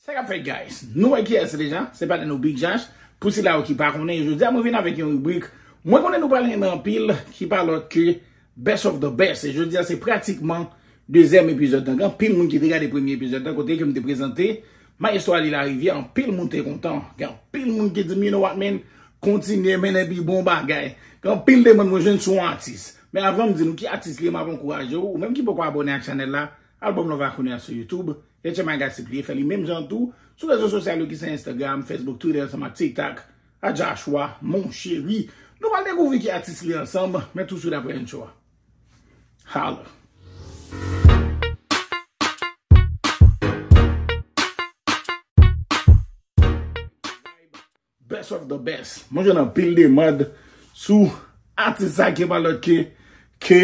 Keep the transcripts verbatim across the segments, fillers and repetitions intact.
Sa k ap fèt, guys? Nou wè kiyès se deja? Se patnè nou Big Josh. Pou sila yo ki pa konnen, jodi a mwen vin avèk yon ribrik mwen konnen nou pral renmen anpil, ki pa lòt ke Best of the Best. E jodi a se pratikman dezyèm epizòd lan. Gen anpil moun ki te gade premye epizòd lan, kote ke m te prezante Maestro Ali Larivière, anpil moun te kontan. Gen anpil moun ki di m, "You know what, man? Kontinye, men epi bon bagay." Gen anpil demann mwen jwenn sou yon atis. Men avan m di nou ki atis li ye, m ap ankouraje w, ou menm ki poko abòne ak chanèl la, al ban m love ak kounye a sou YouTube. Rachel Magazine, fè li menm jan tou sou rezo sosyal yo ki se Instagram, Facebook, Twitter, ansanm ak TikTok, a Joshua, mon chéri. Nou pral dekouvri ki atis li ansanm, men touswit apre entwo a. Holla. Best of the best. Mwen jwenn anpil demann sou atis sa ki pa lòt ke, ke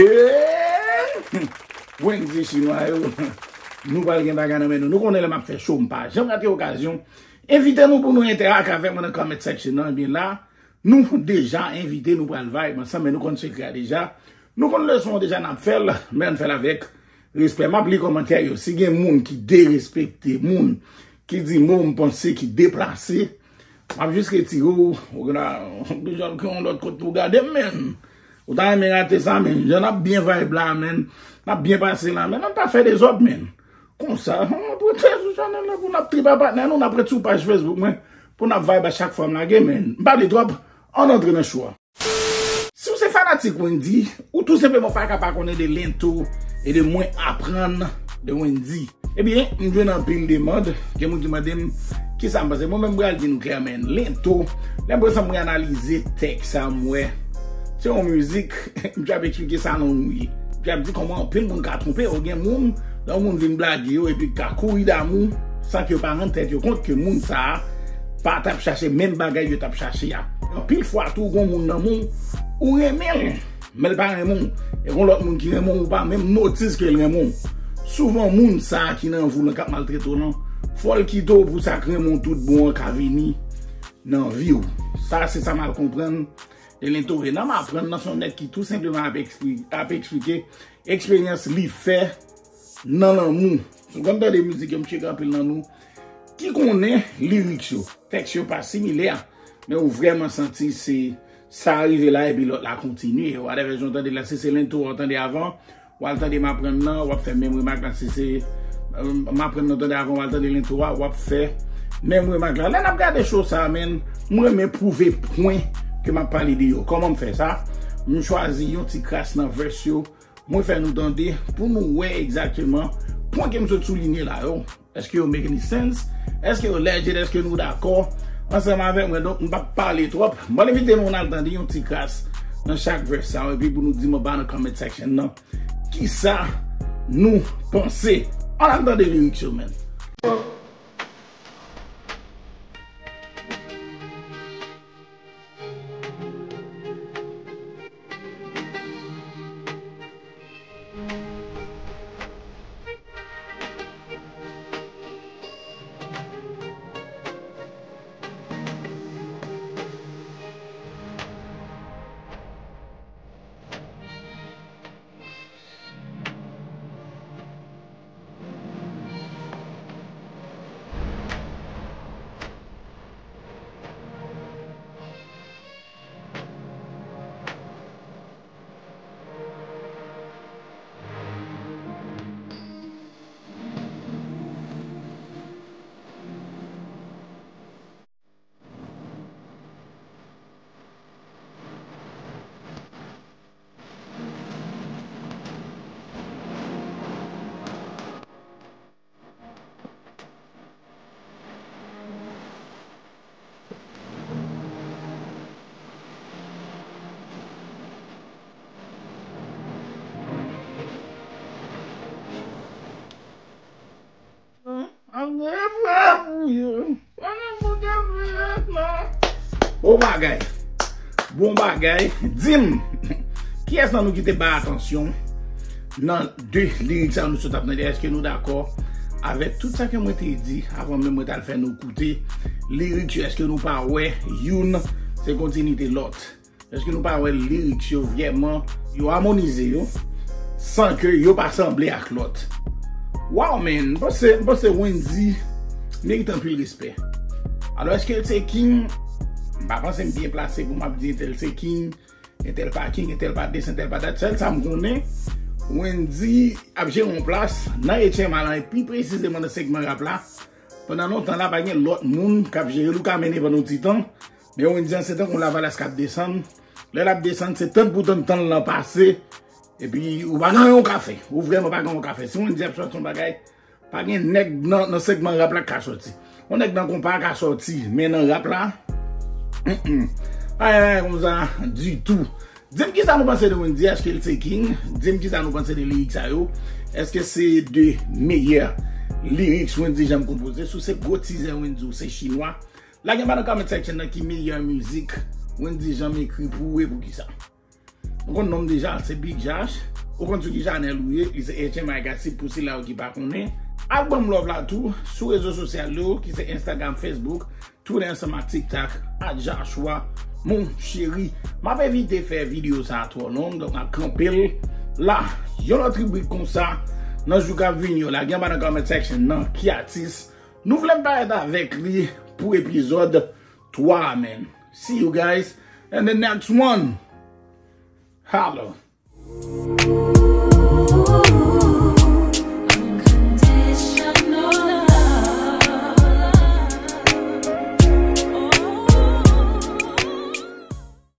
Wendy Chinois yo. Nou pral gen bagay nan men nou. Nou konnen lè m ap fè show, m pa janm rate okazyon. Envite nou pou nou entèrak avè mwen nan comment section nan. Ebyen la, nou deja envite, nou pral vibe ansanm, men nou konn sekrè a deja. Nou konn leson an deja, n ap fè l, men ann fè l avèk respè. M ap li kòmantè yo. Si gen moun ki derespekte moun, ki di mo m panse ki deplase, m ap jis retire w. Ou gen bezwen ke yon lòt kote pou gade m, men. Ou ta renmen rate sa, men. Jan n ap byen vibe la, men. N ap byen pase la, men. Ann pa fè dezòd, men. Konsa, n ap rete sou chanèl la pou n ap trip a patnè nou, n ap ret sou paj Facebook mwen, pou n ap vibe a chak fwa m lage, men. M pa pale twòp, ann antre nan show a. Si w se fanatik Wendy, ou tou senpleman pa ka pa konnen de Lento e de Mwen Aprann de Wendy. Ebyen, m jwenn anpil demann, gen moun ki mande m kisa m panse. Mwen menm, m pral di nou klè, men, Lento, lè m pran san mwen analize tèks sa, m wè se yon mizik, m t ap eksplike sa nan yon wi. M t ap di kòman anpil moun ka twonpe yo, gen moun, lè yon moun vin blage yo epi ka kouri damou san ke yo pa rann tèt yo kont ke moun sa a pa t ap chache menm bagay yo t ap chache a. Anpil fwa tou, gon moun nan men w, ou renmen l, men l pa renmen w. E gon lòt moun ki renmen w, ou pa menm notis ke l renmen w. Souvan, moun sa a ki nan vi w lan k ap maltrete w lan, fò l kite w pou sa k renmen w tout bon an ka vini nan vi w. Sa, se sa m al konprann de Lento. E nan M Aprann nan, se yon nèg ki tou senpleman ap ekspli-, ap eksplike eksperyans li fè nan lanmou. Si w konn tande mizik yo, m sure gen anpil nan nou ki konnen lirik yo. Tèks yo pa similè, men ou vrèman santi se sa rive la epi lòt la kontinye. Whatever jan w tande la, si se Lento w tande avan, w al tande M Aprann nan, w ap fè menm remak la. Si se, euh, M Aprann nan w tande avan, w al tande Lento a, w ap fè menm remak la. Lè n ap gade show sa a, men, m renmen pwouve pwen ke m ap pale de yo. Kòman m fè sa? M chwazi yon ti kras nan verse yo, mwen fè nou tande pou nou wè egzakteman pwen ke m sot soulinye la yo. Èske yo make any sense? Èske yo legit? Èske nou dakò ansanm avèk mwen? Donk, m p ap pale twòp. Mwen envite nou, n al tande yon ti kras nan chak verse sa yo, epi pou nou di m anba nan comment section nan kisa nou panse. Ann al tande lyrics yo, man. Bon bagay. Bon bagay. Di m, kiyès nan nou ki te bay atansyon nan de lirik sa nou sot ap tande? Èske nou dakò avèk tout sa ke mwen te di avan menm mwen t al fè nou koute lirik yo? Èske nou pa wè youn se kontinite lòt? Èske nou pa wè lirik yo vrèman, yo amonize yo san ke yo pa sanble ak lòt? Wow, man, m panse, m panse Wendy Merit anpil respè. Alò, èske l se king? M pa panse m byen plase pou m ap di entèl se king, entèl pa king, entèl pa this, entèl pa that. Sèl sa m konnen, Wendy ap jere yon plas nan H M I lan, e pi presizeman nan segman rap la. Pandan lontan la, pa gen lòt moun k ap jere l, ou ka mennen pandan yon ti tan. Men Wendy an se tankou lavalas k ap desann. Lè l ap desann, se tann pou tann tan lan pase. Epi, ou pa gen yon kafe. Ou vrèman pa gen yon kafe. Si Wendy ap sòti yon bagay, pa gen nèg nan, nan segman rap la k ka sòti. Yon nèg nan konpa ka sòti, men nan rap la, mm-mm. Pa gen bagay konsa ditou. Di m kisa nou panse de Wendy, èske l se king? Di m kisa nou panse de lirik sa yo? Èske se de meyè lirik Wendy janm konpoze? Si w se gwo tizè Wendy, ou se chinwa, lage anba nan comment section nan ki meyè mizik Wendy janm ekri pou ou e poukisa? Nou konn non m deja, se Big Josh. Ou konn sou ki chanèl ou ye, li se H M I Gossip pou sila yo ki pa konnen. Al ban m love la tou sou rezo sosyal yo ki se Instagram, Facebook, Twitter ansanm ak TikTok, at Joshua Mon Chéri. M ap evite fè videyo sa a twò long, donk m ap kanpe l la. Yon lòt ribrik konsa, nan jou k ap vini yo, lage anba nan comment section nan ki atis nou vle m parèt avèk li pou epizòd twa, man. See you guys in the next one. Holla.